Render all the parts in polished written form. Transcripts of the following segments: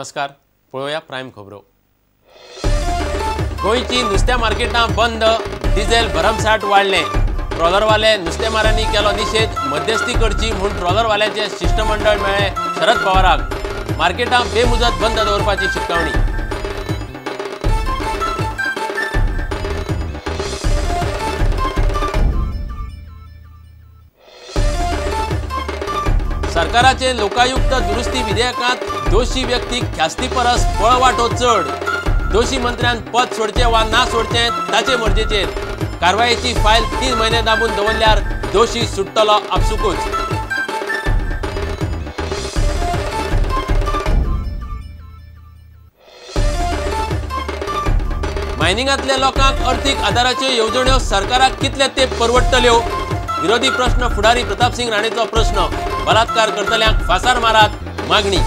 नमस्कार, पळोवया प्रायम खबरो. गोंयची नुस्त्या मार्केटां बंद, डिझेल भरमसाठ वाडलें. ट्रॉलरवाले नुस्तेमारांनी केलो निशेध, मध्यस्थी करची म्हूण ट्रॉलरवाल्याचें शिश्टमंडळ मेळ्ळें शरद पवाराक. मार्केटां बेमुजत बंद दवरपाची शिटकावणी. सरकाराचे लोकायुक्त दुरुस्ती विधेयकांत दोशी व्यक्तीक ख्यास्ती परस पळवाटो चड. दोशी मंत्र्यान पद सोडचें वा ना सोडचें ताचे मर्जेचेर. कारवायेची फायल 3 म्हयने दाबून दवरल्यार दोशी सुट्टलो आपसुकूच. मायनिंगांतल्या लोकांक अर्थीक आदाराच्यो येवजण्यो सरकाराक कितले तेंप परवडटल्यो? विरोधी प्रश्न फुडारी प्रतापसिंग राणेचो प्रश्न. बलात्कार करतल्यांक फासार मारात मागणी.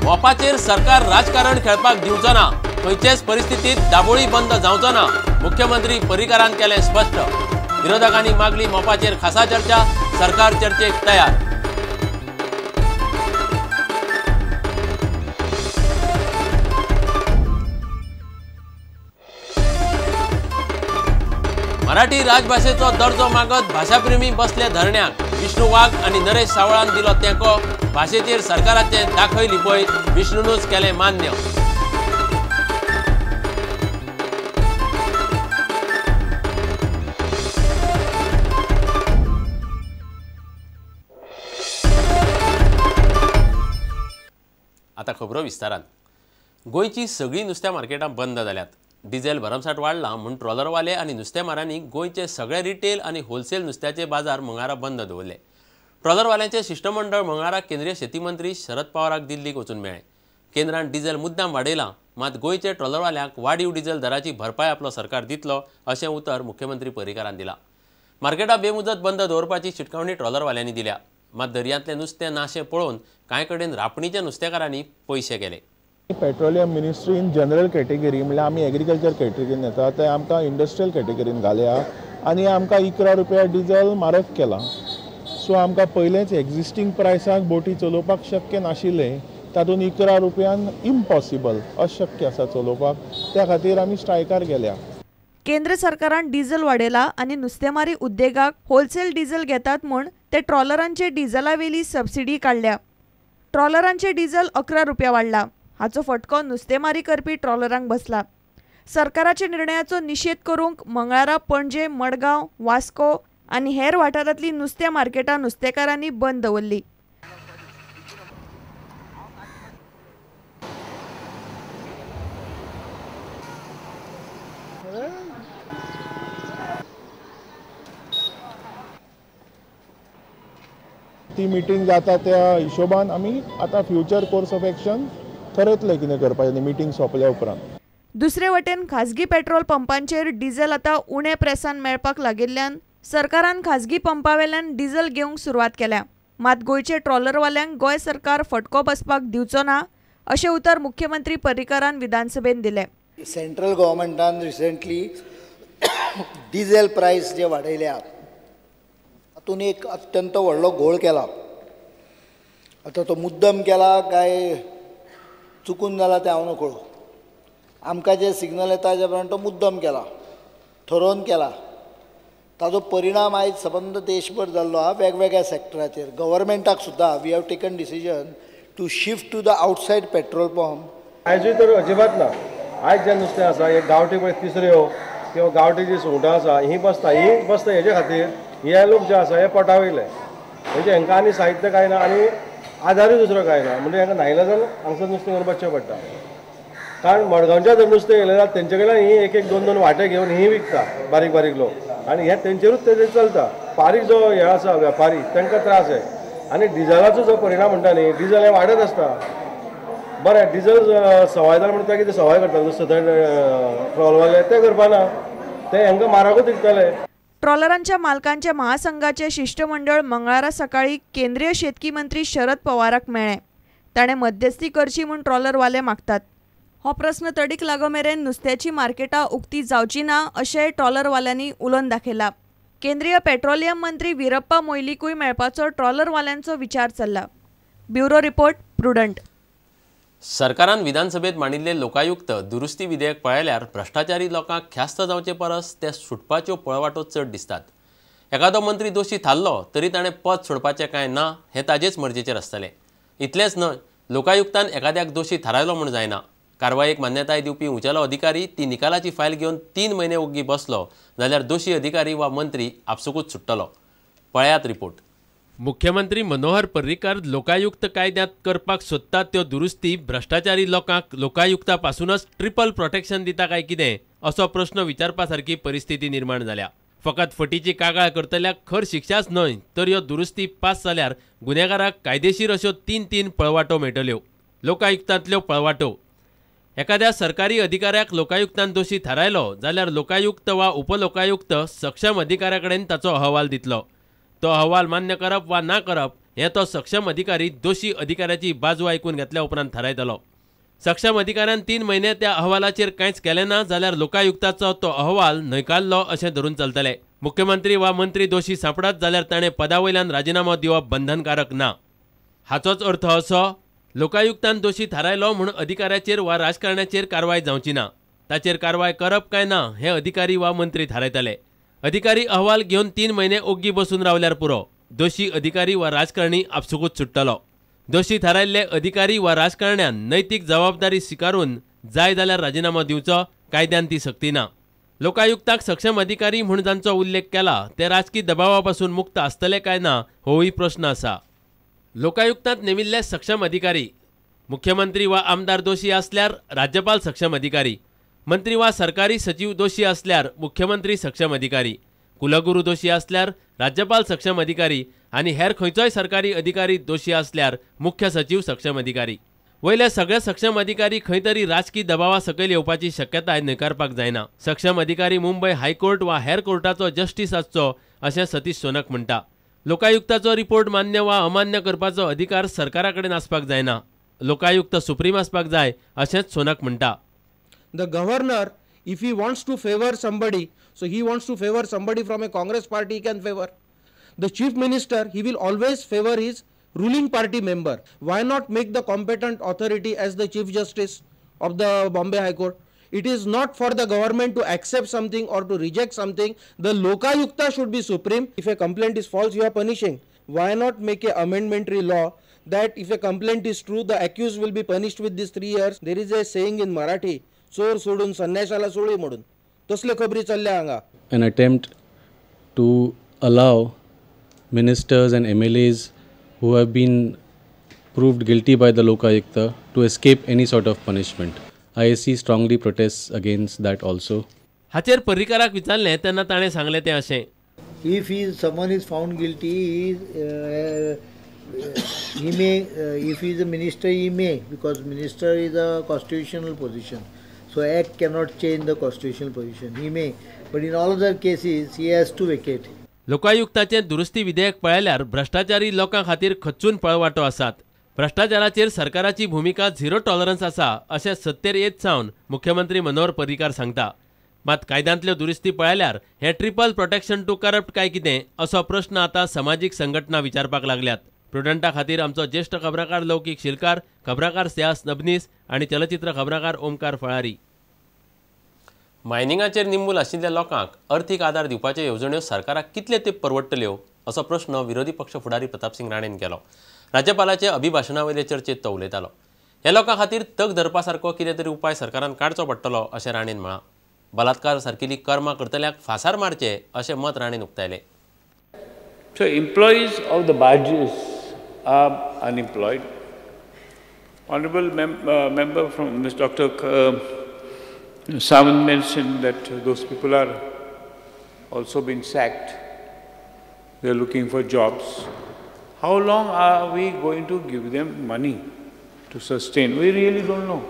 मोपाचेर सरकार राजकारण खेळपाक दिवचो ना, खंयचेच परिस्थितीत दाबोळी बंद जावचो ना, मुख्यमंत्री पर्रीकारान केलें स्पश्ट. विरोधकांनी मागली मोपाचेर खासा चर्चा, सरकार चर्चेक तयार. मराठी राजभाशेचो दर्जो मागत भाशाप्रेमी बसले धरण्याक. विष्णू वाघ आनी नरेश सावळान दिलो तेंको. भाशेचेर सरकाराचें दाखय लिपय विष्णूनच केलें मान्य. आतां खबरो विस्तारान. गोंयची सगळीं नुस्त्या मार्केटां बंद जाल्यात. डिझेल भरमसाठ वाडला म्हूण ट्रॉलरवाले आनी नुस्तेमारांनी गोंयचे सगळे रिटेल आनी होलसेल नुस्त्याचे बाजार मंगळारा बंद दवरले. ट्रॉलरवाल्यांचे शिश्टमंडळ मंगळारा केंद्रीय शेती मंत्री शरद पवाराक दिल्लीक वचून मेळ्ळें. केंद्रान डिझेल मुद्दाम वाडयलां, मात गोंयचे ट्रॉलरवाल्यांक वाडीव डिझेल दराची भरपाय आपलो सरकार दितलो अशें उतर मुख्यमंत्री पर्रीकारान दिलां. मार्केटां बेमुजत बंद दवरपाची शिटकावणी ट्रॉलरवाल्यांनी दिल्या. मात दर्यांतलें नुस्तें नाशें पळोवन कांय कडेन रापणीच्या नुस्तेकारांनी पयशे केले. Petroleum ministry in general category म्हणल्यार आमी एग्रीकल्चर कॅटेगरीन येता, ते आमकां इंडस्ट्रियल कॅटेगरीन घाल्या आनी आमकां 11 रुपया डिझल म्हारग केलां. सो आमकां पयलेंच एग्जिस्टींग प्रायसाक बोटी चलोवपाक शक्य नाशिल्लें, तातूंत 11 रुपयान इम्पॉसिबल, अशक्य आसा चलोवपाक. त्या खातीर आमी स्ट्रायकार गेल्या. केंद्र सरकारान डिझल वाडयला आनी नुस्तेमारी उद्देगाक होलसेल डिझल घेतात म्हूण ते ट्रॉलरांचे डिझलावेली सबसिडी काडल्या. ट्रॉलरांचे डिझल 11 रुपया वाडला. हाचो फटको नुस्तेमारी करपी ट्रॉलरांक बसला. सरकाराच्या निर्णयाचो निशेध करूंक मंगळारा पणजे, मडगांव, वास्को आनी हेर वाठारांतली नुस्त्या मार्केटां नुस्तेकारांनी बंद दवरली. ती मिटींग जाता त्या हिशोबान आमी आतां फ्युचर कोर्स ऑफ एक्शन थरयतले कितें करपाचें मिटींग सोंपल्या उपरांत. दुसरे वटेन खाजगी पेट्रोल पंपांचेर डिझेल आतां उणे प्रेसान मेळपाक लागिल्ल्यान सरकारान खाजगी पंपावेल्यान डिझेल घेवंक सुरवात केल्या. मात गोंयचे ट्रॉलरवाल्यांक गोंय सरकार फटको बसपाक दिवचो ना अशें उतर मुख्यमंत्री पर्रीकारान विधानसभेन दिलें. सेंट्रल गव्हर्मेंटान रिसेंटली डिझेल प्रायस जे वाडयल्या तातूंत एक अत्यंत व्हडलो घोळ केला. आतां तो मुद्दम केला काय चुकून जाला तें हांव नकळो. आमकां जे सिग्नल येता त्या प्रमाण तो मुद्दम केला, थरोवन केला. ताजो परिणाम आयज सबंद देशभर जाल्लो आहा वेगवेगळ्या सेक्टराचेर. गव्हर्मेंटाक सुद्दां we have taken decision to shift to the outside petrol pump. आयजूय तर अजिबात ना. आयज जें नुस्तें आसा हे गांवठी पळय तिसऱ्यो किंवा गांवठी जी सुंगटां आसा हीं बसता, हीं बसता हेजे खातीर हे लोक जे आसा हे पोटा वयले, म्हणजे हेंकां आनी साहित्य कांय ना आनी आदारूय दुसरो कांय ना, म्हणजे हेंकां नायलाजान हांगसर नुस्तें घेवन बसचें पडटा. कारण मडगांवच्या जर नुस्तें येयलें जाल्यार तेंचे कडल्यान ही एक एक दोन दोन वांटे घेवन ही विकता बारीक बारीक लोक आनी हे तेंचेरूच ते चलता. बारीक जो हे आसा वेपारी तांकां त्रास आहे. आनी डिझलाचो जो परिणाम म्हणटा न्ही, डिझल हें वाडत आसता. बरें, डिझल सवाय जालें म्हणटा कितें सवाय करता नुस्तें ट्रॉलवाले ते करपाना, ते हेंकां म्हारगूच विकतले. ट्रॉलरांच्या मालकांच्या महासंघाचे शिश्टमंडळ मंगळारा सकाळी केंद्रीय शेतकी मंत्री शरद पवाराक मेळ्ळें. ताणें मध्यस्थी करची म्हूण ट्रॉलरवाले मागतात. हो प्रस्न तडीक लागो मेरेन नुस्त्याची मार्केटां उक्ती जावची ना अशें ट्रॉलरवाल्यांनी उलोवन दाखयला. केंद्रीय पेट्रोलियम मंत्री वीरप्पा मोयलीकूय मेळपाचो ट्रॉलरवाल्यांचो विचार चल्ला. Bureau report, Prudent. सरकारान विधानसभेत मांडिल्ले लोकायुक्त दुरुस्ती विधेयक पळयल्यार भ्रश्टाचारी लोकांक ख्यास्त जावचे परस ते सुटपाच्यो पळवाटो चड दिसतात. एखादो मंत्री दोशी थारलो तरी ताणें पद सोडपाचें कांय ना हें ताजेच मर्जेचेर आसतलें. इतलेंच न्हय, लोकायुक्तान एखाद्याक दोशी थारायलो म्हूण जायना. कारवायेक मान्यताय दिवपी उंचेलो अधिकारी ती निकालाची फायल घेवन 3 म्हयने ओग्गी बसलो जाल्यार दोशी अधिकारी वा मंत्री आपसुकूच सुट्टलो. पळयात रिपोर्ट. मुख्यमंत्री मनोहर पर्रीकर लोकायुक्त कायद्यांत करपाक सोदतात त्यो दुरुस्ती भ्रश्टाचारी लोकांक लोकायुक्ता पासूनच ट्रिपल प्रोटेक्शन दिता काय कितें असो प्रश्न विचारपा सारकी परिस्थिती निर्माण जाल्या. फकत फटीची कागाळ करतल्याक खर शिक्षाच न्हय तर ह्यो दुरुस्ती पास जाल्यार गुन्हेगाराक कायदेशीर अश्यो 3-3 पळवाटो मेळटल्यो. लोकायुक्तांतल्यो पळवाटो. एखाद्या सरकारी अधिकाऱ्याक लोकायुक्तान दोशी थारायलो जाल्यार लोकायुक्त वा उपलोकायुक्त सक्षम अधिकाऱ्या कडेन ताचो अहवाल दितलो. तो अहवाल मान्य करप वा ना करप हें तो सक्षम अधिकारी दोशी अधिकाऱ्याची बाजू आयकून घेतल्या उपरांत थारायतलो. सक्षम अधिकाऱ्यान 3 म्हयने त्या अहवालाचेर कांयच केलें ना जाल्यार लोकायुक्ताचो तो अहवाल न्हयकारलो अशें धरून चलतले. मुख्यमंत्री वा मंत्री दोशी सांपडत जाल्यार ताणें पदा वयल्यान राजिनामो दिवप बंधनकारक ना. हाचोच अर्थ असो, लोकायुक्तान दोशी थारायलो म्हूण अधिकाऱ्याचेर वा राजकारण्याचेर कारवाय जावची ना. ताचेर कारवाय करप काय ना हें अधिकारी वा मंत्री थारायतले. अधिकारी अहवाल घेवन 3 म्हयने ओग्गी बसून रावल्यार पुरो, दोशी अधिकारी वा राजकारणी आपसुकूच सुट्टलो. दोशी थारायल्ले अधिकारी वा राजकारण्यान नैतीक जबाबदारी स्विकारून जाय जाल्यार राजिनामो दिवचो, कायद्यान ती सक्ती ना. लोकायुक्ताक सक्षम अधिकारी म्हूण जांचो उल्लेख केला ते राजकी दबावा पासून मुक्त आसतले काय ना होवूय प्रश्न आसा. लोकायुक्तांत नेमिल्ले सक्षम अधिकारी मुख्यमंत्री वा आमदार दोशी आसल्यार राज्यपाल सक्षम अधिकारी, मंत्री वा सरकारी सचिव दोशी आसल्यार मुख्यमंत्री सक्षम अधिकारी, कुलगुरू दोशी आसल्यार राज्यपाल सक्षम अधिकारी आनी हेर खंयचोय सरकारी अधिकारी दोशी आसल्यार मुख्य सचिव सक्षम अधिकारी. वयले सगळे सक्षम अधिकारी खंय तरी राजकी दबावा सकयल येवपाची शक्यताय न्हयकारपाक जायना. सक्षम अधिकारी मुंबय हायकोर्ट वा हेर कोर्टाचो जस्टीस आसचो अशें सतीश सोनक म्हणटा. लोकायुक्ताचो रिपोर्ट मान्य वा अमान्य करपाचो अधिकार सरकारा कडेन आसपाक जायना. लोकायुक्त सुप्रीम आसपाक जाय अशेंच सोनक म्हणटा. The governor, if he wants to favor somebody, so he wants to favor somebody from a Congress party, he can favor. The chief minister, he will always favor his ruling party member. Why not make the competent authority as the chief justice of the Bombay High Court? It is not for the government to accept something or to reject something. The Lokayukta should be supreme. If a complaint is false, you are punishing. Why not make a amendmentary law that if a complaint is true, the accused will be punished with this 3 years? There is a saying in Marathi, चोर सोडून संन्याशाला सोळी म्हणून, तसले खबरी चल्ल्या हांगा. An attempt to allow ministers and MLAs who have been proved guilty by the Lokayukta to escape any sort of punishment. IAC strongly protests against that also. हाचेर पर्रीकाराक विचारलें तेन्ना ताणें सांगलें तें अशें, If someone is found guilty, he may, if he is a minister, he may, because minister is a constitutional position. So act cannot change the constitutional position. He may, but in all other cases he has to vacate. लोकायुक्ताचें दुरुस्ती विधेयक पळयल्यार भ्रश्टाचारी लोकां खातीर खच्चून पळवाटो आसात. भ्रश्टाचाराचेर सरकाराची भुमिका zero tolerance आसा अशें सत्तेर येत सावन मुख्यमंत्री मनोहर पर्रीकार सांगता. मात कायद्यांतल्यो दुरुस्ती पळयल्यार हें ट्रिपल प्रोटेक्शन टू करप्ट काय कितें असो प्रश्न आतां समाजीक संघटना विचारपाक लागल्यात. प्रुडंटा खातीर आमचो ज्येश्ठ खबराकार लौकीक शिलकार, खबराकार स्यास नबनीस आनी चलचित्र खबराकार ओमकार फळारी. मायनिंगाचेर निंबून आशिल्ल्या लोकांक अर्थीक आदार दिवपाच्यो येवजण्यो सरकाराक कितले तेंप परवडटल्यो असो प्रश्न विरोधी पक्ष फुडारी प्रतापसिंग राणेन केलो. राज्यपालाचे अभिभाशणा वयले चर्चेत तो उलयतालो. ह्या लोकां खातीर तग धरपा सारको कितें तरी उपाय सरकारान काडचो पडटलो अशें राणेन म्हळां. बलात्कार सारकिल्ली कर्मां करतल्याक फासार मारचे अशें मत राणेन उक्तायलें. So employees of the barges are unemployed. Honorable member from Mr. Dr. Sawant mentioned that those people are also been sacked. They are looking for jobs. How long are we going to give them money to sustain? We really don't know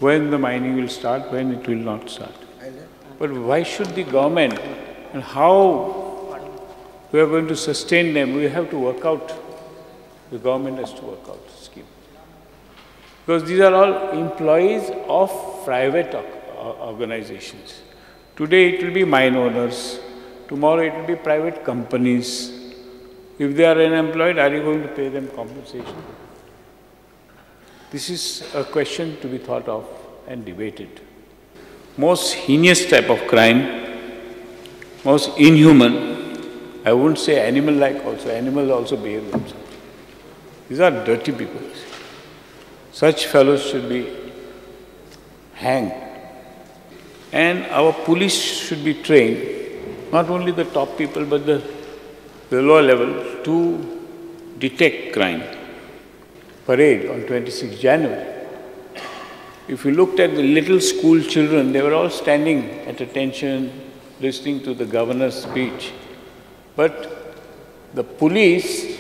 when the mining will start, when it will not start. But why should the government and how we are going to sustain them, we have to work out. The government has to work out the scheme. Because these are all employees of private organizations. Today it will be mine owners, tomorrow it will be private companies. If they are unemployed, are you going to pay them compensation? This is a question to be thought of and debated. Most heinous type of crime, most inhuman, I won't say animal-like also, animals also behave themselves. These are dirty people. Such fellows should be hanged. And our police should be trained, not only the top people but the lower level, to detect crime. Parade on 26 January. If you looked at the little school children, they were all standing at attention, listening to the governor's speech. But the police,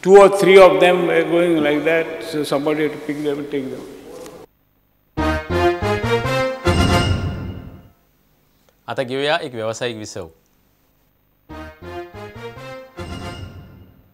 2 or 3 of them were going like that, so somebody had to pick them and take them. आता घेऊया एक व्यावसायिक विसव.